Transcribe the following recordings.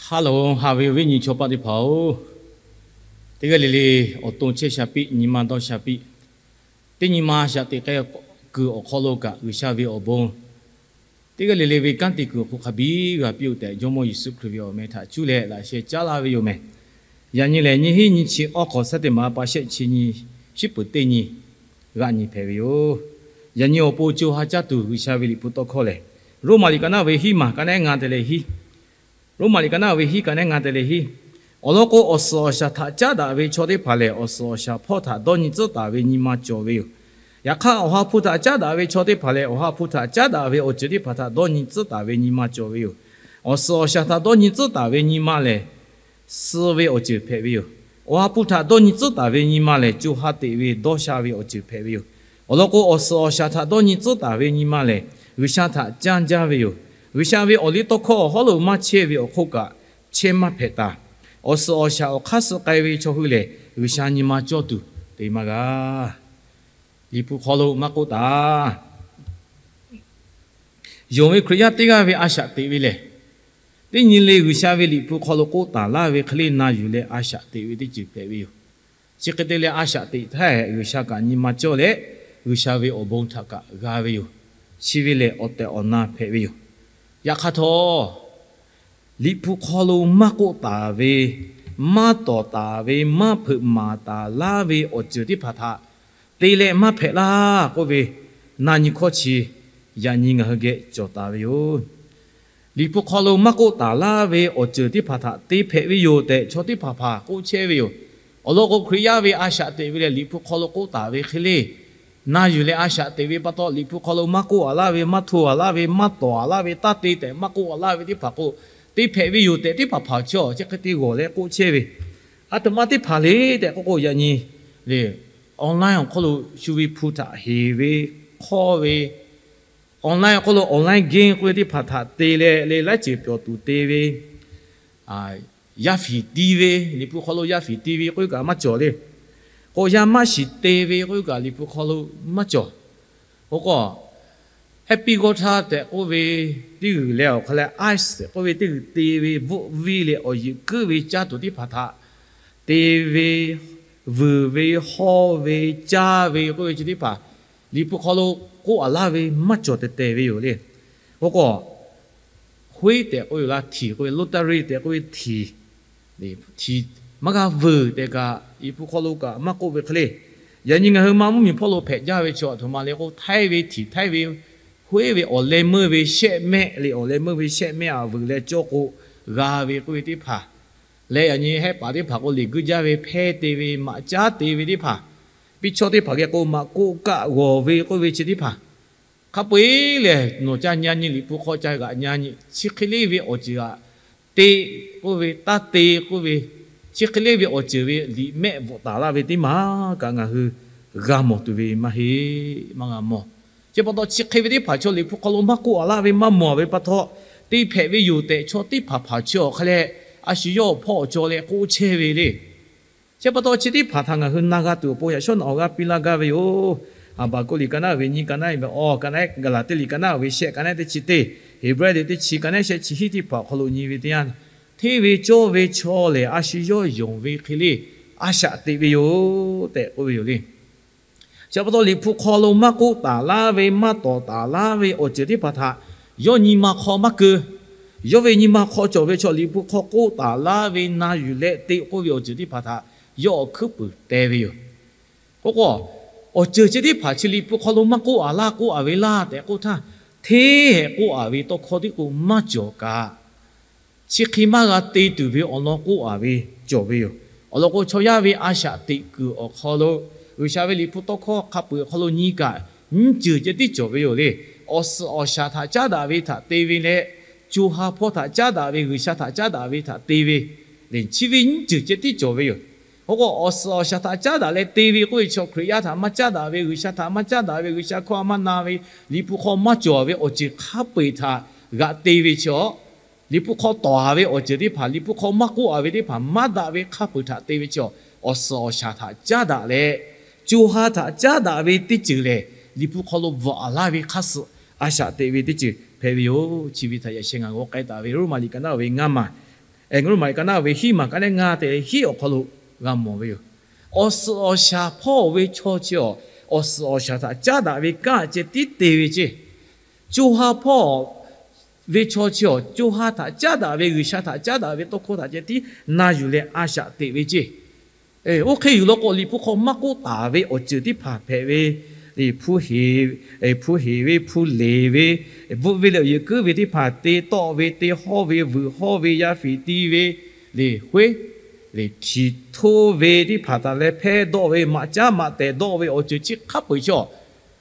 Ha lehˬ, haꞈ ve awˬ viˉ nyi chaw paˆ teˇ hpaˍ-oˬ, teˇ g'aˇ le le awˬ to chehˇ sha piˇ, nyi ma dawˇ sha piˇ. Teˇ nyi ma shaꞈ teꞈ k'ai kuiˬ awˬ hk'aw lo kaꞈ G'uiˬsha ve awˬ bon teˇ g'aˇ le le ve kanˉ te kuiˬ awˬ hk'aw hk'a biˇ g'a piˇ-oˆ tehꞈ, Jawˇmawˇ Yeˍsuˆ Hkriꞈ ve awˬ meh htaꞈ cuˇ leh laꞈ sheh caˉ laˇ ve yoˬ meh. Yaꞈ nyi lehˬ, nyiˇ hinˉ nyiˇ chi awˬ hk'awꞈ September pa shehˆ chi nyi, shiˉ peuˬ teˇ nyi g'aꞈ nyi hpehꞈ ve yoˬ. Yaꞈ nyi awˬ pon co ha caˇ tuˬ G'uiˬsha ve Liꞈ hpu tawˇ hkawˇ lehˬ, Roˉmaꞈ liꞈ ka naˆ ve hiˉ maˬ ka naˆ ehˉ ngaˇ te leh hiˉ, Roˉmaꞈ liꞈ ka naˆ ve hiˉ ka naˆ ehˉ ngaˇ te leh hiˉ. Awˬ lawn k'o, awˬ suhˍ awˬ shaˍ htaꞈ caˉ daꞈ ve chaw teˇ hpaˍ lehˬ, awˬ suhˍ awˬ shaˍ hpawˇ htaꞈ dawˇ nyi tcuhˉ taˍ ve nyi ma cawˬ ve yoˬ. Yaꞈ hk'aˇ, awˬ ha hpu htaꞈ caˉ daꞈ ve chaw teˇ hpaˍ lehˬ, awˬ ha hpu htaꞈ caˉ daꞈ ve awˬ ceuˬ teˇ hpaˍ htaꞈ dawˇ nyi tcuhˉ taˍ ve nyi ma cawˬ ve yoˬ. Awˬ suhˍ awˬ shaˍ htaꞈ dawˇ nyi tcuhˉ taˍ ve nyi ma lehˬ, suh ve awˬ ceuˬ hpehꞈ ve yoˬ. Awˬ ha hpu htaꞈ dawˇ nyi tcuhˉ taˍ ve nyi ma lehˬ, co ha teꞈ ve dawˇ sha ve awˬ ceuˬ hpehꞈ ve yoˬ. Awˬ lawn k'o, awˬ suhˍ awˬ shaˍ htaꞈ dawˇ nyi tcuhˉ taˍ ve nyi ma lehˬ, G'uiˬsha htaꞈ canˇ jaˇ ve yoˬ. G'uiˬsha ve awˬ liˇ tawˇ hkawˇ awˬ hawˉ lo maˇ chehˇ ve awˬ hk'oˆ kaꞈ, chehˇ maˇ hpehꞈ taˍ. Awˬ suhˍ awˬ shaˍ awˬ hk'aˇ suh k'ai ve chaw hui lehˬ, G'uiˬsha nyi ma cawˇ tuˬ te maˇ g'a. Liꞈ hpu hk'aw lo maˇ k'oˆ taˍ. Yonˍ ve Hkriꞈ yaˇ teˇ g'aˇ ve a shaꞈ teꞈ ve lehˬ, teˇ nyi le G'uiˬsha ve Liꞈ hpu hk'aw lo k'oˆ taˍ laˇ ve hk'e le na yuˬ leh a shaꞈ teꞈ ve teˇ ceuˬ hpehꞈ ve yoˬ. Chi hk'e te leh a shaꞈ teꞈ htaˇ, G'uiˬsha kaꞈ nyi ma cawˇ leh, G'uiˬsha ve awˬ bon htaꞈ kaꞈ g'a ve yoˬ. Chi ve lehˬ, awˬ tehˬ awˬ na hpehꞈ ve yoˬ. Yaꞈ hk'aˇ htawˇ, Liꞈ hpu hk'aw lo maˇ k'oˆ taˍ ve, maˇ tawˍ taˍ ve, maˇ hpeuꞈ maˍ taˍ laˇ ve awˬ ceuˬ teˇ hpaˍ htaꞈ te leh maˇ hpehꞈ laˇ k'oˆ ve, na nyi hkawˇ chi yaꞈ nyi ngaˬ hui geh cawˬ taˍ ve yoˬ. Liꞈ hpu hk'aw lo maˇ k'oˆ taˍ laˇ ve awˬ ceuˬ teˇ hpaˍ htaꞈ te hpehꞈ ve yoˬ tehꞈ, chaw teˇ hpaˍ hpaˍ k'oˆ chehˇ ve yoˬ. Awˬ lawn k'o, Hkriꞈ yaˇ ve a shaꞈ teꞈ ve lehˬ, Liꞈ hpu hk'aw lo k'oˆ taˍ ve hk'e le na yuˬ leh a shaꞈ teꞈ ve pa taw, Liꞈ hpu hk'aw lo maˇ k'oˆ a laˇ ve, maˇ hto a laˇ ve, maˇ tawˍ a laˇ ve, taˇ te tehꞈ maˇ k'oˆ a laˇ ve teˇ hpaˍ k'o, te hpehꞈ ve yoˬ tehꞈ, teˇ hpaˍ hpaˍ chi awˬ chi hk'e te g'awˬ leh k'oˆ chehˇ ve. A htoꞈ ma teˇ hpaˍ le tehꞈ k'oˆ k'o, yaꞈ nyi le online awˬ hk'aw lo shu ve hpu htaꞈ heˍ ve, hk'awˇ ve, online awˬ hk'aw lo online game k'oˆ ve teˇ hpaˍ htaꞈ te leh, le laiˉ ceuˬ pyawˬ tuˬ te ve, yaˇ fiˍ ti ve, Liꞈ hpu hk'aw lo yaˇ fiˍ ti ve k'oˆ ve kaꞈ maˇ cawˬ le. K'o, yaˇ maˇ shiˍ te ve k'oˆ ve kaꞈ Liꞈ hpu hk'aw lo maˇ cawˬ. K'o k'o, Happy Ghost tehꞈ k'oˆ ve teˇ g'uiˬ leh awˬ hk'a leh, Ice tehꞈ k'oˆ ve teˇ g'uiˬ te ve, bvuhˆ viˇ leh awˬ yeꞈ kuiˉ ve caˇ tuˬ teˇ hpaˍ htaꞈ te ve, vuiˬ ve, hawˇ ve, caˇ ve k'oˆ ve chi teˇ hpaˍ, Liꞈ hpu hk'aw lo k'oˆ a laˇ ve maˇ cawˬ tehˬ tehˬ ve yoˬ le. K'o k'o, Huiˉ tehꞈ k'oˆ ve laˇ, htiˍ k'oˆ ve, lottery tehꞈ k'oˆ ve htiˍ, htiˍ maˇ g'a vuiˬ tehꞈ kaꞈ, Liꞈ hpu hk'aw lo kaꞈ maˇ k'oˆ ve hk'e le. Yaꞈ nyi ngaˬ hui ma mvuhˇmiˬ hpawˇ lo hpehꞈ jaˇ ve chi a htoꞈ ma le k'o, htaiˇ ve htiˍ htaiˇ ve, huiˉ ve awˬ leh meuˇ ve shehˆ mehˆ le, awˬ leh meuˇ ve shehˆ mehˆ a vuiˬ leh cawˇ k'o g'a ve k'oˆ ve teˇ hpaˍ leh, yaꞈ nyi hehˆ paˍ teˇ hpaˍ k'o, liꞈ guiˇ jaˇ ve hpehˇ te ve, maꞈ caˉ te ve teˇ hpaˍ, piˇ chawˇ teˇ hpaˍ geh k'o, maꞈ k'oˆ kaˆ g'awˬ ve k'oˆ ve chi teˇ hpaˍ, hk'a peu-eˬ lehˬ nawˬ ca nyi nyi, Liꞈ hpu hk'aw ca g'aꞈ nyi nyi, chi hk'e le ve awˬ ceuˬ aꞈ te k'oˆ ve, taˇ te k'oˆ ve, chi hk'e le ve awˬ ceuˬ ve liꞈ mehˆ bvuhꞈ taˍ laˇ ve teˇ maˬ kaꞈ ngaˬ hui g'a mawˬ tuˬ ve maˇ heˆ, maˇ g'a mawˬ. Chi pa taw chi hk'e ve teˇ hpaˍ chaw Liꞈ hpu hk'aw lo maˇ k'oˆ a laˇ ve maˇ mawˬ ve pa taw, te hpehꞈ ve yoˬ tehꞈ chaw teˇ hpaˍ hpaˍ chi awˬ hk'a leh, a shu yawˇ awˬ hpawˇ awˬ caw leh k'oˆ chehˇ ve le. Chi pa taw chi teˇ hpaˍ htaꞈ ngaˬ hui na g'a tuˬ awˬ pon yaꞈ shawˉ naꞈ awˬ g'aˇ piˇ laˇ gaˇ ve yoˬ. Haˍbaˍkuˆ liꞈ ka naˆ ve nyiˇ ka naˆ ehˉ, awˬ ka naˆ ehˉ, Gaˍlaˍtiˆ liꞈ ka naˆ ve shehˆ ka naˆ ehˉ teˇ chi teˇ, Heˍbrehˇ liꞈ teˇ chi ka naˆ ehˉ shehˆ chi hiˉ teˇ hpaˍ awˬ hk'aw lo nyi ve teˇ yanˇ, hteˇ ve cawˇ ve chaw lehˬ, a shu yawˇ yonˍ ve hk'e le a shaꞈ teꞈ ve yoˬ tehꞈ k'oˆ ve yoˬ le. Chi pa taw Liꞈ hpu hk'aw lo maˇ k'oˆ taˍ laˇ ve, maˇ tawˍ taˍ laˇ ve awˬ ceuˬ teˇ hpaˍ htaꞈ yawˇ nyi ma hk'aw maˇ keu. Yawˇ ve nyi ma hk'aw cawˬ ve chaw Liꞈ hpu hk'aw k'oˆ taˍ laˇ ve na yuˬ leh te k'oˆ ve awˬ ceuˬ teˇ hpaˍ htaꞈ yawˇ awˬ hkuiˉ puiˍ teh ve yoˬ. K'o k'o, awˬ ceuˬ chi teˇ hpaˍ chi Liꞈ hpu hk'aw lo maˇ k'oˆ a laˇ, k'oˆ a ve laˇ tehꞈ k'oˆ htaˇ, hteˇ hehꞈ k'oˆ a ve tawˇ hkawˇ tiˉ k'o maˇ cawˬ kaꞈ, chi hk'e maˇ g'a te tuˬ ve awˬ lawn k'oˆ a ve cawˬ ve yoˬ. Awˬ lawn k'o, chaw yaˇ ve a shaꞈ teꞈ kuiˬ awˬ hk'aw lo, G'uiˬsha ve Liꞈ hpu tawˇ hkawˇ hk'a peu-eˬ awˬ hk'aw lo nyi kaꞈ, nyiˇ ceuˬ ceh tiˉ cawˬ ve yoˬ le. Awˬ suhˍ awˬ shaˍ htaꞈ caˉ daꞈ ve htaꞈ te ve leh, co ha hpawˇ htaꞈ caˉ daꞈ ve, G'uiˬsha htaꞈ caˉ daꞈ ve htaꞈ te ve, chi ve nyiˇ ceuˬ ceh tiˉ cawˬ ve yoˬ. K'o k'o, awˬ suhˍ awˬ shaˍ htaꞈ caˉ daꞈ leh te ve k'oˆ ve chaw Hkriꞈ yaˇ htaꞈ maˇ caˉ daꞈ ve, G'uiˬsha htaꞈ maˇ caˉ daꞈ ve, G'uiˬsha hkawˇ a maˇ na ve, Liꞈ hpu hk'aw maˇ cawˬ ve awˬ ceuˬ hk'a peu-eˬ htaꞈ g'aꞈ te ve chi a, Liꞈ hpu hk'aw tawˍ a ve awˬ ceuˬ teˇ hpaˍ, Liꞈ hpu hk'aw maˇ k'oˆ a ve teˇ hpaˍ maˇ daꞈ ve hk'a peu-eˬ htaꞈ te ve chi a, awˬ suhˍ awˬ shaˍ htaꞈ caˉ daꞈ leh, co ha htaꞈ caˉ daꞈ ve teˇ ceuˬ lehˬ, Liꞈ hpu hk'aw lo bvuhꞈ a laˇ ve hk'a suh a shaꞈ teꞈ ve teˇ ceuˬ hpehꞈ ve yoˬ. Chi ve htaꞈ yaꞈ sheh ngaˬ g'aw k'ai taˍ ve Roˉmaꞈ liꞈ ka naˆ ve ngaˇ maˬ Roˉmaꞈ ka naˆ ve hiˉ maˬ ka naˆ ngaˇ te hiˉ awˬ hk'aw lo g'a mawˬ ve yoˬ. Awˬ suhˍ awˬ shaˍ hpawˇ ve chaw chi awˬ, awˬ suhˍ awˬ shaˍ htaꞈ caˉ daꞈ ve kanˉ ceh tiˉ te ve ceˇ. Co ha hpawˇ ve chaw chi awˬ, co ha htaꞈ caˉ daꞈ ve, G'uiˬsha htaꞈ caˉ daꞈ ve tawˇ hkawˇ htaꞈ ceh tiˉ na yuˬ leh a shaꞈ teꞈ ve ceˇ. Oˇ hk'e yuˬ law k'o, Liꞈ hpu hk'aw maˇ k'oˆ taˍ ve awˬ ceuˬ teˇ hpaˍ hpehꞈ ve, hpu heˍ, hpu heˍ ve, hpu leˬ ve, bvuhꞈ ve leh awˬ yeuˬ kuiˉ ve teˇ hpaˍ, te tawˆ ve, te hawˇ ve, vuiˬ hawˇ ve, yaˇ fiˍ ti ve, leˬ hk'oeˉ, leˬ htiˍ htoˇ ve teˇ hpaˍ htaꞈ leh hpehˇ dawˆ ve, maꞈ caˉ maꞈ tehˬ dawˆ ve awˬ ceuˬ chi hk'a peu-eˬ chi awˬ,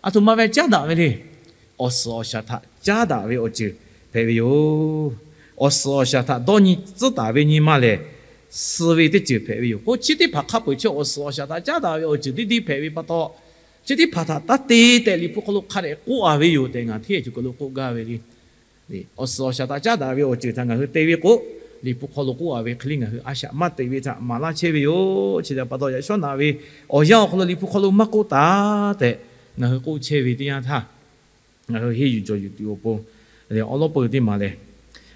a htoꞈ ma ve caˉ daꞈ ve le. Awˬ suhˍ awˬ shaˍ htaꞈ caˉ daꞈ ve awˬ ceuˬ hpehꞈ ve yoˬ. Awˬ suhˍ awˬ shaˍ htaꞈ dawˇ nyi tcuhˉ taˍ ve nyi ma lehˬ, suh ve teˇ ceuˬ hpehꞈ ve yoˬ. K'o, chi teˇ hpaˍ hk'a peu-eˬ chi awˬ suhˍ awˬ shaˍ htaꞈ caˉ daꞈ ve awˬ ceuˬ teˇ deˇ hpehꞈ ve pa taw, chi teˇ hpaˍ htaꞈ taˇ te tehꞈ Liꞈ hpu hk'aw lo hk'a dehꞈ k'oˆ a ve yoˬ tehꞈ ngaˬ hteˇ ceuˬ kaˬ lo k'oˆ gaˇ ve le. Awˬ suhˍ awˬ shaˍ htaꞈ caˉ daꞈ ve awˬ ceuˬ htaꞈ ngaˬ hui te ve k'o, Liꞈ hpu hk'aw lo k'oˆ a ve hk'e le ngaˬ hui a shaꞈ maˇ teꞈ ve htaꞈ maˍ laˇ chehˇ ve yoˬ. Chi htaꞈ pa taw, yaꞈ shawˉ naꞈ ve awˬ yanˇ awˬ hk'aw lo Liꞈ hpu hk'aw lo maˇ k'oˆ taˍ tehꞈ ngaˬ hui k'oˆ chehˇ ve teˇ yanˇ htaˇ, ngaˬ hui henˇ yuˬ cawˬ yuˬ tuˬ awˬ pon, awˬ lawˉ peu teˇ maˬ lehˬ,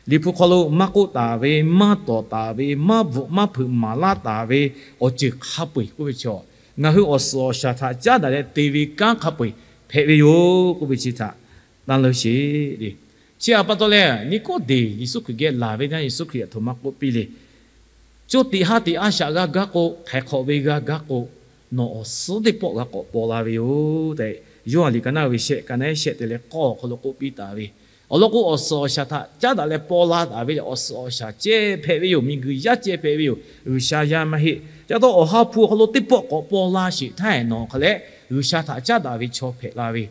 Liꞈ hpu hk'aw lo maˇ k'oˆ taˍ ve, maˇ tawˍ taˍ ve, maˇ bvuhꞈ maˇ hpeuꞈ maˍ laˇ taˍ ve awˬ ceuˬ hk'a peu-eˬ k'oˆ ve chaw, ngaˬ hui awˬ suhˍ awˬ shaˍ htaꞈ caˉ daꞈ leh te ve kanˉ hk'a peu-eˬ hpehꞈ ve yoˬ k'oˆ ve chi htaꞈ tanˇ leuˉ sheˍ le. Chi htaꞈ pa taw leh, Niˆkawˇdeˍ Yeˍsuˆ Hkriꞈ geh laˬ ve naˇ Yeˍsuˆ Hkriꞈ aˬ htoꞈ ma k'oˆ piˇ le. Co tiꞈ ha tiꞈ a shaꞈ g'a gaˇ k'o, htaiˍ hk'awꞈ ve g'a gaˇ k'o, nawˬ awˬ suhˉ teˇ pawˆ g'a k'awꞈ paw la ve yoˬ tehꞈ, Yoˇhanˬ liꞈ ka naˆ ve shehˆ, ka naˆ shehˆ te leh k'awˇ awˬ hk'aw lo k'oˆ piˇ taˍ ve. Awˬ lawn k'o, awˬ suhˍ awˬ shaˍ htaꞈ caˉ daꞈ leh paw la taˍ ve lehˬ, awˬ suhˍ awˬ shaˍ ceh hpehꞈ ve yoˬ. Miˬguiˬ yaˇ ceh hpehꞈ ve yoˬ. G'uiˬsha yaˇ maˇ heˆ. Ca taw awˬ ha hpu awˬ hk'aw lo teˇ pawˆ k'awꞈ paw la sheˍ htaˇ, nawˬ hk'a leh G'uiˬsha htaꞈ caˉ daꞈ ve chaw hpehꞈ la ve.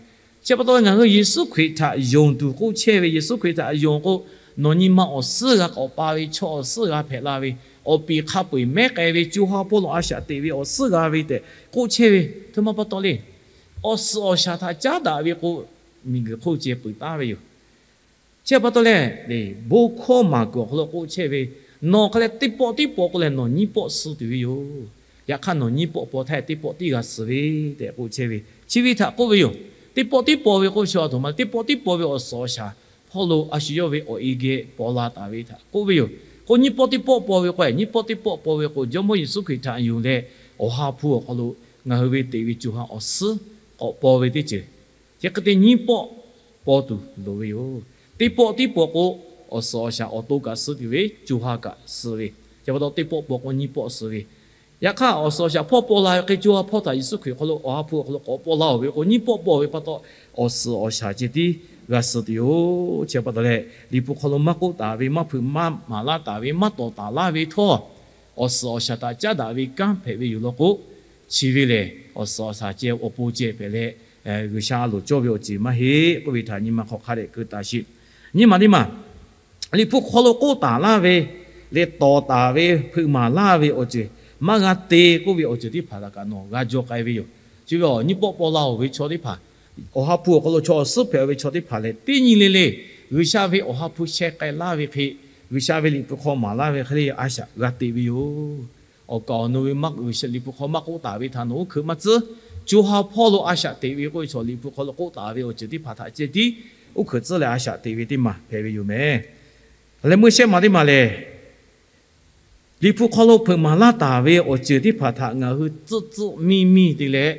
Chi pa taw ngaˬ hui Yeˍsuˆ Hkriꞈ htaꞈ yonˍ tuˬ k'oˆ chehˇ ve, Yeˍsuˆ Hkriꞈ htaꞈ yonˍ k'o, nawˬ nyi ma awˬ suhˉ g'a k'awꞈ paw ve chaw awˬ suhˉ g'a hpehꞈ la ve, awˬ piˍ hk'a peu-eˬ mehˉ k'ai ve, co ha hpawˇ lo a shaꞈ teꞈ ve awˬ suhˉ g'a ve tehꞈ k'oˆ chehˇ ve. Htoꞈ ma pa taw le. Awˬ suhˍ awˬ shaˍ htaꞈ caˉ daꞈ ve k'o, miˬguiˬ hk'oˆ ceh peuˬ taˉ ve yoˬ. Chi pa taw leh, bon hkawˇ maˍ kuiˬ awˬ hk'aw lo k'oˆ chehˇ ve, nawˬ hk'a leh teˇ pawˆ teˇ paw k'o lehˬ nawˬ nyiˇ pawˆ suh tuˬ ve yoˬ. Yaꞈ hk'aˇ nawˬ nyiˇ pawˆ paw htaˇ teˇ pawˆ tiˉ g'a suh ve tehꞈ k'oˆ chehˇ ve, chi ve htaꞈ k'oˆ ve yoˬ. Teˇ pawˆ tiˉ paw ve k'oˆ ve chi a htoꞈ ma, teˇ pawˆ tiˉ paw ve awˬ suhˍ awˬ shaˍ hpawˇ lo a shu yawˇ ve awˬ e geh paw la taˍ ve htaꞈ k'oˆ ve yoˬ. K'o, nyiˇ pawˆ teˇ pawˆ paw ve k'o, nyiˇ pawˆ teˇ pawˆ paw ve k'o, Jawˇmawˇ Yeˍsuˆ Hkriꞈ htaꞈ yonˍ leh, awˬ ha hpu awˬ hk'aw lo ngaˬ hui ve teꞈ ve co ha awˬ suhˉ k'awꞈ paw ve teˇ ceuˬ, chi hk'e te nyiˇ pawˆ paw tuˬ loˍ ve yoˬ. Teˇ pawˆ tiˉ paw k'o, awˬ suhˍ awˬ shaˍ awˬ to kaꞈ suh tuˬ ve, co ha kaꞈ suh ve. Chi pa taw teˇ pawˆ paw k'o nyiˇ pawˆ suh ve. Yaꞈ hk'aˇ, awˬ suhˍ awˬ shaˍ hpawˇ paw la ve hk'e co ha hpawˇ htaꞈ Yeˍsuˆ Hkriꞈ hk'aw lo awˬ ha hpu awˬ hk'aw lo k'awꞈ paw la-oˬ ve k'o, nyiˇ pawˆ paw ve pa taw, awˬ suhˍ awˬ shaˍ ceh tiˉ g'a suh tuˬ yoˬ. Chi pa taw leh, Liꞈ hpu hk'aw lo maˇ k'oˆ taˍ ve, maˇ hpeuꞈ maˇ maˍ laˇ taˍ ve, maˇ tawˍ taˍ laˇ ve htawˇ, awˬ suhˍ awˬ shaˍ htaꞈ caˉ daꞈ ve kanˉ hpehꞈ ve yoˬ law k'o, chi ve lehˬ awˬ suhˍ awˬ shaˍ ceh awˬ pon ceh hpehꞈ leh, G'uiˬsha a loˍ cawˇ ve awˬ ceuˬ maˇ heˆ k'oˆ ve htaꞈ nyi ma hk'aw hk'a dehꞈ keu taˍ sheˍ. Nyi ma teˇ maˬ, Liꞈ hpu hk'aw lo k'oˆ taˍ laˇ ve leh tawˍ taˍ ve, hpeuꞈ maˍ laˇ ve awˬ ceuˬ maˇ g'a te k'oˆ ve awˬ ceuˬ teˇ hpaˍ htaꞈ kaꞈ nawˬ g'a jaw k'ai ve yoˬ. Chi ve awˬ nyiˇ pawˆ paw la-oˬ ve chaw teˇ hpaˍ, awˬ ha hpu awˬ hk'aw lo chaw awˬ suhˉ hpehꞈ ve chaw teˇ hpaˍ lehˬ, teˇ nyi le le G'uiˬsha ve awˬ ha hpu sheh k'ai laˇ ve hk'e, G'uiˬsha ve Liꞈ hpu hk'aw maˍ laˇ ve hk'e le a shaꞈ g'a te ve yoˬ. Awˬ kaˍ awˬ nu ve maˇ G'uiˬsha Liꞈ hpu hk'aw maˇ k'oˆ taˍ ve htaꞈ nawˬ uˉ hkeuꞈ maˇ tcuhˉ. Co ha hpawˇ lo a shaꞈ teꞈ ve k'oˆ ve chaw, Liꞈ hpu hk'aw lo k'oˆ taˍ ve awˬ ceuˬ teˇ hpaˍ htaꞈ ceh tiˉ uˉ hkeuꞈ tcuhˉ leh a shaꞈ teꞈ ve teˇ maˬ hpehꞈ ve yoˬ meh. Leh meuˇ shehˆ maˬ teˇ maˬ lehˬ, Liꞈ hpu hk'aw lo hpeuꞈ maˍ laˇ taˍ ve awˬ ceuˬ teˇ hpaˍ htaꞈ ngaˬ hui tcuhˆ tcuhˆ miˇ miˇ te leh,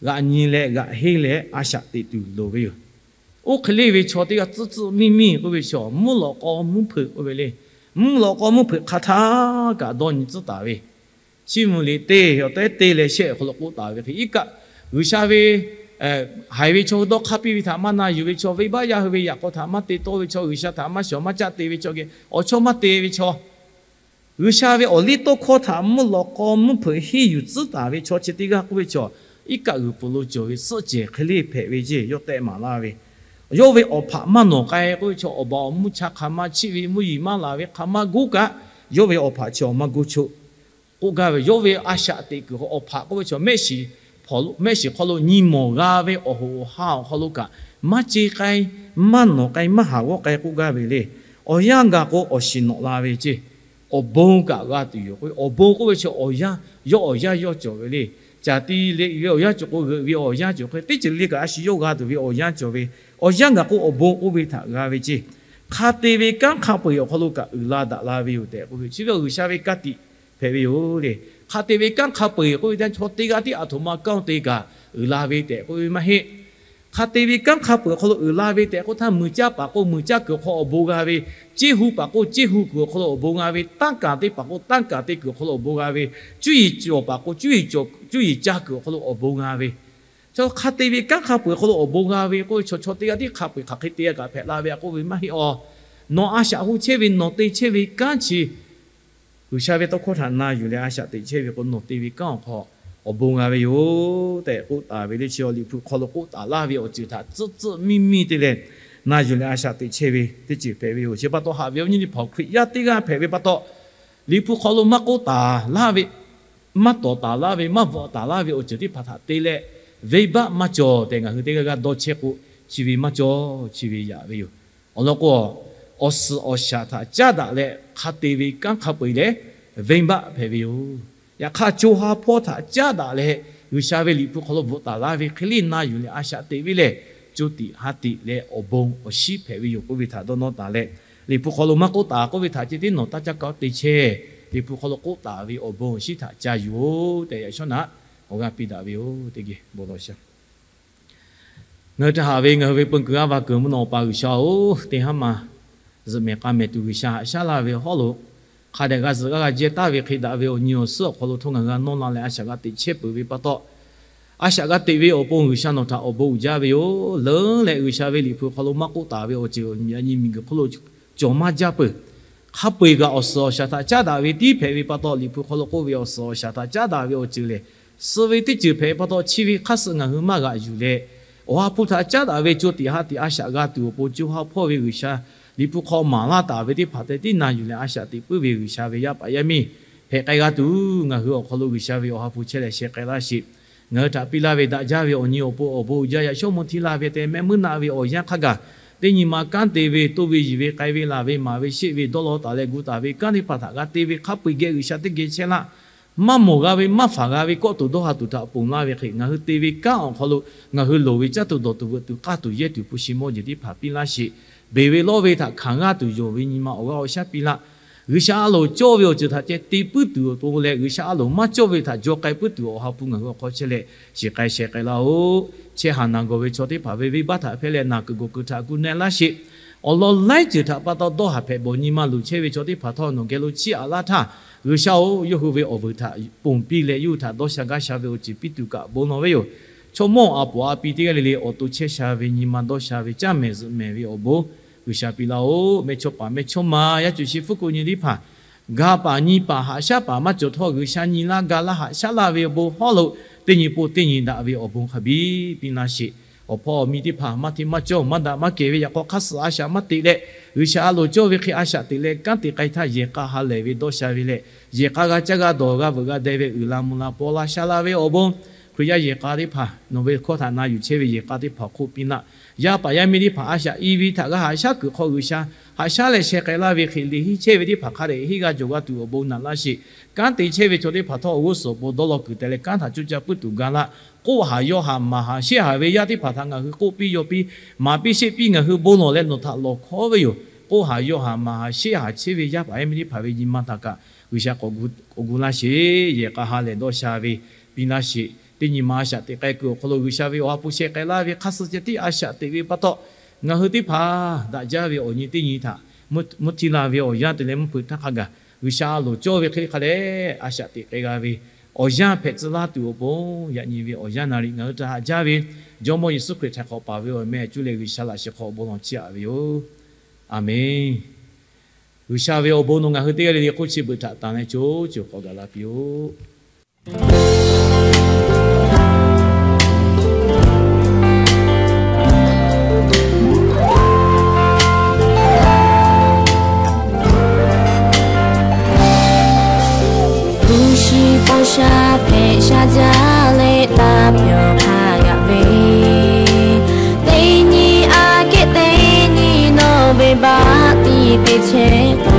g'aꞈ nyi leh g'aꞈ henˇ leh a shaꞈ teꞈ tuˬ loˍ ve yoˬ. Oˇ hk'e le ve chaw teˇ g'aˇ tcuhˆ tcuhˆ miˇ miˇ k'oˆ ve chaw, mvuhˇ lawꞈ k'aw mvuhˇ hpeuꞈ k'oˆ ve le. Mvuhˇ lawꞈ k'aw mvuhˇ hpeuꞈ hk'a htaˇ kaꞈ dawˇ nyi tcuhˉ taˍ ve, chi mvuhˇ liꞈ te awˬ tehˉ te leh shehˆ awˬ hk'aw lo k'oˆ taˍ ve hk'e, iˉ kaˆ G'uiˬsha ve haiˬ ve chaw dawˇ hk'aˇ piˇ ve htaꞈ maˇ na yuˬ ve chaw, venˇbaˆ yaˇ hui ve yaꞈ k'aw htaꞈ maˇ te tawˇ ve chaw, G'uiˬsha htaꞈ maˇ shawˍ maˇ caˆ te ve chaw geh awˬ chawˇ maˇ te ve chaw, G'uiˬsha ve awˬ liˇ tawˇ hkawˇ htaꞈ mvuhˇ lawꞈ k'aw mvuhˇ hpeuꞈ henˇ yuˬ tcuhˉ taˍ ve chaw chi teˇ g'aˇ k'oˆ ve chaw, iˉ kaˆ g'uiˬ pfuhˍ lo cawˬ ve suhˆ cehˬ hk'e le hpehꞈ ve ceˇ yawˇ tehˆ maˍ laˇ ve. Yawˇ ve awˬ hpaꞈ maˇ nawˬ k'ai k'oˆ ve chaw, awˬ baˬ awˬ mvuhˇ cha hk'aˬ ma chiˆ ve, mvuhˇ yeˬ maˇ laˬ ve hk'aˬ ma goˇ kaꞈ, yawˇ ve awˬ hpaꞈ chi awˬ maˇ goˇ choˆ k'oˆ gaˇ ve. Yawˇ ve a shaꞈ teꞈ kuiˬ awˬ hpaꞈ k'oˆ ve chaw, mehˆ shiˍ hk'aw lo nyi mawˬ g'a ve awˬ hoꞈ awˬ ha awˬ hk'aw lo kaꞈ maˇ ce k'ai, maˇ nawˬ k'ai, maˇ haˍ g'awˇ k'ai k'oˆ gaˇ ve le. Awˬ yanˇ gaˬ k'o awˬ shiˍ nawꞈ la ve ceˇ. Awˬ bon kaꞈ g'a tuˬ yoˬ k'o, awˬ bon k'oˆ ve chaw awˬ yanˇ, yawˇ awˬ yanˇ yawˇ cawˬ ve le. Caˬ ti leh ve awˬ yanˇ cawˬ k'o, g'euꞈ ve awˬ yanˇ cawˬ hk'e, teˇ ceuˬ le kaꞈ a shu yawˇ g'a tuˬ ve awˬ yanˇ cawˬ ve. Awˬ yanˇ gaˬ k'o awˬ bon k'oˆ ve htaꞈ g'a ve ceˇ. Hk'a te ve kanˉ hk'a peu-eˬ awˬ hk'aw lo kaꞈ uiˍ la daꞈ la ve yoˬ tehꞈ k'oˆ ve, chi ve G'uiˬsha ve ka tiꞈ hpehꞈ ve yoˬ le. Hk'a te ve kanˉ hk'a peu-eˬ k'oˆ ve teˇ yanˇ, chaw teˇ g'aˇ tiˉ aˬ htoꞈ ma kanˉ te kaꞈ uiˍ la ve tehꞈ k'oˆ ve maˇ heˆ. Hk'a te ve kanˉ hk'a peu-eˬ awˬ hk'aw lo uiˍ la ve tehꞈ k'oˆ htaˇ, muiˬ caˇ paˍ k'o muiˬ caˇ kuiˬ awˬ hk'aw lo awˬ bon g'a ve, ceˇ hu paˍ k'o ceˇ hu kuiˬ awˬ hk'aw lo awˬ bon g'a ve, tanˇ kaˍ teˇ paˍ k'o tanˇ kaˍ teˇ kuiˬ awˬ hk'aw lo awˬ bon g'a ve, cuˇ yiˍ cawˬ paˍ k'o cuˇ yiˍ cawˬ, cuˇ yiˍ caˇ kuiˬ awˬ hk'aw lo awˬ bon g'a ve, chaw hk'a te ve kanˉ hk'a peu-eˬ awˬ hk'aw lo awˬ bon g'a ve k'oˆ ve, chaw chaw teˇ g'aˇ tiˉ hk'a peu-eˬ hk'aˬ hk'e te g'a kaꞈ hpehꞈ la ve a k'oˆ ve maˇ heˆ awˬ. Nawˬ a shaꞈ hu chehˇ ve, nawˬ te chehˇ ve kanˉ chi G'uiˬsha ve tawˇ hkawˇ htaꞈ na yuˬ leh a shaꞈ teꞈ chehˇ ve k'o, nawˬ te ve kanˉ awˬ hk'aw awˬ bon g'a ve yoˬ tehꞈ k'oˆ taˍ ve le. Chi Liꞈ hpu hk'aw lo k'oˆ taˍ laˇ ve awˬ ceuˬ htaꞈ tcuhˆ tcuhˆ miˇ miˇ te leh na yuˬ leh a shaꞈ teꞈ chehˇ ve teˇ ceuˬ hpehꞈ ve yoˬ. Chi pa taw haꞈ ve awˬ nyi teˇ hpaˍ, Hkriꞈ yaˇ teˇ g'aˇ hpehꞈ ve pa taw, Liꞈ hpu hk'aw lo maˇ k'oˆ taˍ laˇ ve, maˇ tawˍ taˍ laˇ ve, maˇ bvuhꞈ taˍ laˇ ve awˬ ceuˬ teˇ hpaˍ htaꞈ te leh, venˇbaˆ maˇ cawˬ tehꞈ ngaˬ hui teˇ g'aˇ g'aˇ dawˇ chehˇ k'o, chi ve maˇ cawˬ, chi ve yaꞈ ve yoˬ. Awˬ lawn k'o, awˬ suhˍ awˬ shaˍ htaꞈ caˉ daꞈ leh hk'a te ve kanˉ hk'a peu-eˬ lehˬ, venˇbaˆ hpehꞈ ve yoˬ. Yaꞈ hk'aˇ, co ha hpawˇ htaꞈ caˉ daꞈ leh G'uiˬsha ve Liꞈ hpu hk'aw lo bvuhꞈ taˍ laˇ ve hk'e le na yuˬ leh a shaꞈ teꞈ ve lehˬ, co tiꞈ ha tiꞈ leh awˬ bon awˬ shinˉ hpehꞈ ve yoˬ k'oˆ ve htaꞈ dawˇ nawˇ taˍ leh, Liꞈ hpu hk'aw lo maˇ k'oˆ taˍ k'oˆ ve htaꞈ ceh tiˉ nawˬ taˇ caˇ kaꞈ te chehˇ. Liꞈ hpu hk'aw lo k'oˆ taˍ ve awˬ bon awˬ shinˉ htaꞈ ca yuˬ-oˬ tehꞈ yaꞈ shawˉ naꞈ awˬ g'aˇ piˇ daꞈ ve yoˬ. Teˇ geh bon lawˬ sha. Ngaˬ hui htaꞈ haꞈ ve ngaˬ hui ve peu kuiˬ g'aˇ va kuiˬ mvuhˇ naw Awˬ pa G'uiˬsha-oˬ, teˇ haˉ ma zuhꞈ mehˍ k'a mehˍ tuˬ G'uiˬsha haꞈ shaˉ laˇ ve hawˉ lo, hk'a dehꞈ g'a zuhꞈ g'a g'a jehˇ taˍ ve hk'e daꞈ ve awˬ nyi awˬ suhˉ awˬ hk'aw lo htawˇ ngaˬ hui g'a nawˇ la leh a shaꞈ g'a teꞈ chehˇ peuˬ ve pa taw, a shaꞈ g'a teꞈ ve awˬ pon G'uiˬsha nawˬ htaꞈ awˬ bon uiˍ jaˇ ve yoˬ. Leuˉ leh G'uiˬsha ve Liꞈ hpu hk'aw lo maˇ k'oˆ taˍ ve awˬ ceuˬ yaꞈ nyi miˬguiˬ hk'oˆ lo cawˬ maˇ jaˇ peuˬ. Hk'a peu-eˬ kaꞈ awˬ suhˍ awˬ shaˍ htaꞈ caˉ daꞈ ve tiˉ hpehꞈ ve pa taw, Liꞈ hpu hk'aw lo k'oˆ ve awˬ suhˍ awˬ shaˍ htaꞈ caˉ daꞈ ve awˬ ceuˬ lehˬ, suh ve teˇ ceuˬ hpehꞈ ve pa taw, chi ve hk'aˇ suh ngaˬ hui maˇ g'aꞈ yuˬ leh, Awˬ ha hpu htaꞈ caˉ daꞈ ve co tiꞈ ha tiꞈ a shaꞈ g'a tuˬ awˬ pon co ha hpawˇ ve G'uiˬsha Liꞈ hpu hk'aw maˍ laˇ taˍ ve teˇ hpaˍ te tiˉ na yuˬ leh a shaꞈ teꞈ puiˉ ve G'uiˬsha ve yaˇ paˍ yaˇ miˇ hpehꞈ k'ai g'a tuˬ, ngaˬ hui awˬ hk'aw lo G'uiˬsha ve Awˬ ha hpu chehˇ leh sheh k'ai laˇ sheˍ. Ngaˬ hui htaꞈ piˇ laˇ ve daꞈ jaˇ ve awˬ nyi awˬ pon awˬ bon uiˍ jaˇ yaꞈ shawˉ mvuh hti la ve tehꞈ mehˆ muiˉ naˆ ve awˬ yanˇ hk'a gaˬ, teˇ nyi ma kanˉ te ve, toˇ ve yiˬ ve, k'ai ve laˬ ve, maˍ ve sheˆ ve, dawˇ law taˍ leh gu taˍ ve kanˉ teˇ hpaˍ htaꞈ g'a te ve hk'a peu-eˬ geh G'uiˬsha teˇ geh chehˇ laˇ. Maˇ mawˬ g'a ve, maˇ faˍ g'a ve kawˆ tuˬ dawˇ ha tuˬ htaꞈ ponˬ laˇ ve hk'e, ngaˬ hui te ve kanˉ awˬ hk'aw lo ngaˬ hui loˍ ve caˇ tuˬ dawˬ tuˬ veuꞈ tuˬ k'aˇ tuˬ yehˇ tuˬ hpu shi mawˇ jeˬ teˇ hpaˍ piˇ laˇ sheˍ. Beˬ ve lawˇ ve htaꞈ hkanˍ g'aˇ tuˬ yonˍ ve nyi ma awˬ g'aˇ awˬ shaˉ piˇ laˇ. G'uiˬsha a loˍ cawˇ ve awˬ ceuˬ htaꞈ ceh te puiˉ tuˬ awˬ pon leh, G'uiˬsha a loˍ maˇ cawˇ ve htaꞈ jaw k'ai puiˉ tuˬ Awˬ ha hpu ngaˬ hui awˬ hk'aw chehˇ leh shiˍ k'ai sheh k'ai laˇ-oˆ. Chehˇ haˍ naˬ gawˬ ve chaw teˇ hpaˍ ve venˇbaˆ htaꞈ hpehˇ leh naˬ kuiˬ gawˬ kuiˬ htaꞈ gu na laˇ sheˍ. Awˬ lawn laiˉ ceuˬ htaꞈ pa taw dawˇ haˍ hpehꞈ bawˬ nyi ma luˬ chehˇ ve chaw teˇ hpaˍ htawˇ nawˬ geh lo chiˇ aꞈ laˇ htaˇ, G'uiˬsha-oˬ, yawˇ hui ve awˬ vuiˬ htaꞈ ponˬ piˇ leh yawˇ hui htaꞈ dawˇ sha gaˇ sha ve awˬ ceuˬ piˇ tuˬ kaꞈ bon lawˬ ve yoˬ. Chaw mawˇ aˍ poˍ a pi teˇ g'aˇ le le awˬ to chehˇ sha ve nyi ma dawˇ sha ve caˇ mehˍ zuhꞈ mehˍ ve awˬ bon G'uiˬsha piˇ laˇ-oˆ. Mehˇchawˇpaˍ mehˇchawˇma yaˇ cuˬ shi hpfuhˇ kuˬ nyi teˇ hpaˍ, ga paˍ nyi paˍ haꞈ shaˉ paˍ maˇ cawˬ htawˇ, G'uiˬsha nyi laˇ ga laˇ haꞈ shaˉ laˇ ve awˬ bon hawˉ lo teˇ nyi pon teˇ nyi daꞈ ve awˬ bon hk'a biˇ piˇ laˇ sheˍ. Awˬ hpawˇ awˬ miˇ teˇ hpaˍ maˇ hteˇ maˇ cawˇ maˇ daꞈ maˇ kehˬ ve yaꞈ k'aw hk'aˇ suh a shaꞈ maˇ teꞈ leh, G'uiˬsha a loˍ cawˇ ve hk'e a shaꞈ teꞈ leh kanˉ te k'ai htaˇ yehˬ k'a ha lehˬ ve dawˇ sha ve leh, yehˬ k'a g'a caˇ g'a dawˬ g'a veuꞈ g'a deh ve uiˍ la mvuh la paw laˇ sha laˇ ve awˬ bon Hkriꞈ yaˇ yehˬ k'a teˇ hpaˍ, nawˬ ve hkawˇ htaꞈ na yuˬ chehˇ ve yehˬ k'a teˇ hpaˍ awˬ hk'oˆ piˇ laˇ. Yaˇ paˍ yaˇ miˇ teˇ hpaˍ a shaꞈ i ve htaꞈ g'a haꞈ shaˉ kuiˬ hk'aw G'uiˬsha haꞈ shaˉ leh sheh k'ai laˇ ve hk'e, liꞈ henˇ chehˇ ve teˇ hpaˍ hk'a dehꞈ henˇ g'a jawˬ g'a tuˬ awˬ bon naꞈ laˇ sheˍ. Kanˉ te chehˇ ve chaw teˇ hpaˍ htawˇ awˬ g'uˇ suhˍ awˬ pon dawˇ law kuiˬ teh leh kanˉ htaꞈ coˇ caˇ puiˉ tuˬ ga laˇ. K'oˆ haˍ yawˇ haˍ maˍ haˍ sheˆ haˍ ve yaˇ teˇ hpaˍ htaꞈ ngaˬ hui k'oˆ piˇ yaw piˇ, maˍ piˇ sheˆ piˇ ngaˬ hui bon lawˬ leh nawˬ htaꞈ lawˬ hkawˉ ve yoˬ. K'oˆ haˍ yawˇ haˍ maˍ haˍ sheˆ haˍ chehˇ ve yaˇ paˍ yaˇ miˇ teˇ hpaˍ ve nyi ma htaꞈ kaꞈ G'uiˬsha k'awꞈ gu, k'awꞈ gu laˇ sheˍ. Yehˬ k'a ha lehˬ dawˇ sha ve piˇ laˇ sheˍ. Teˇ nyi ma a shaꞈ teꞈ k'ai kuiˬ awˬ hk'aw lo G'uiˬsha ve awˬ ha hpu sheh k'ai laˇ ve hk'aˇ suh ceh tiˉ a shaꞈ teꞈ ve pa taw, ngaˬ hui teˇ hpaˍ daꞈ jaˇ ve awˬ nyi teˇ nyi htaꞈ mvuhˇ hti la ve awˬ yanˇ te leh mvuhˇ hpeuꞈ htaˇ hk'a gaˬ, G'uiˬsha a loˍ cawˇ ve hk'e le hk'a leh a shaꞈ teꞈ k'ai g'a ve awˬ yanˇ hpehꞈ tcuh laˇ tuˬ awˬ pon, yaꞈ nyi ve awˬ yanˇ naˍ riˍ ngaˬ hui htaꞈ haꞈ jaˇ ve Jawˇmawˇ Yeˍsuˆ Hkriꞈ htaiˍ hk'awꞈ paˍ ve awˬ meh cuˇ leh G'uiˬsha laꞈ sheh hk'aw awˬ bon lawˬ chiˇ aꞈ ve yoˬ. Aˍmenˍ. G'uiˬsha ve awˬ bon nawˬ ngaˬ hui teˇ g'aˇ le le hk'oˆ chi beuꞈ htaꞈ tanˍ leh co co k'awꞈ gaˬ la piˇ-oˆ. Hpu shi paw sha hpehꞈ sha jaˇ leh taˇ pyawˬ hk'a g'aꞈ ve, teˇ nyi aꞈ kehˉ teˇ nyi nawˬ venˇbaˆ tiˇ te chehˇ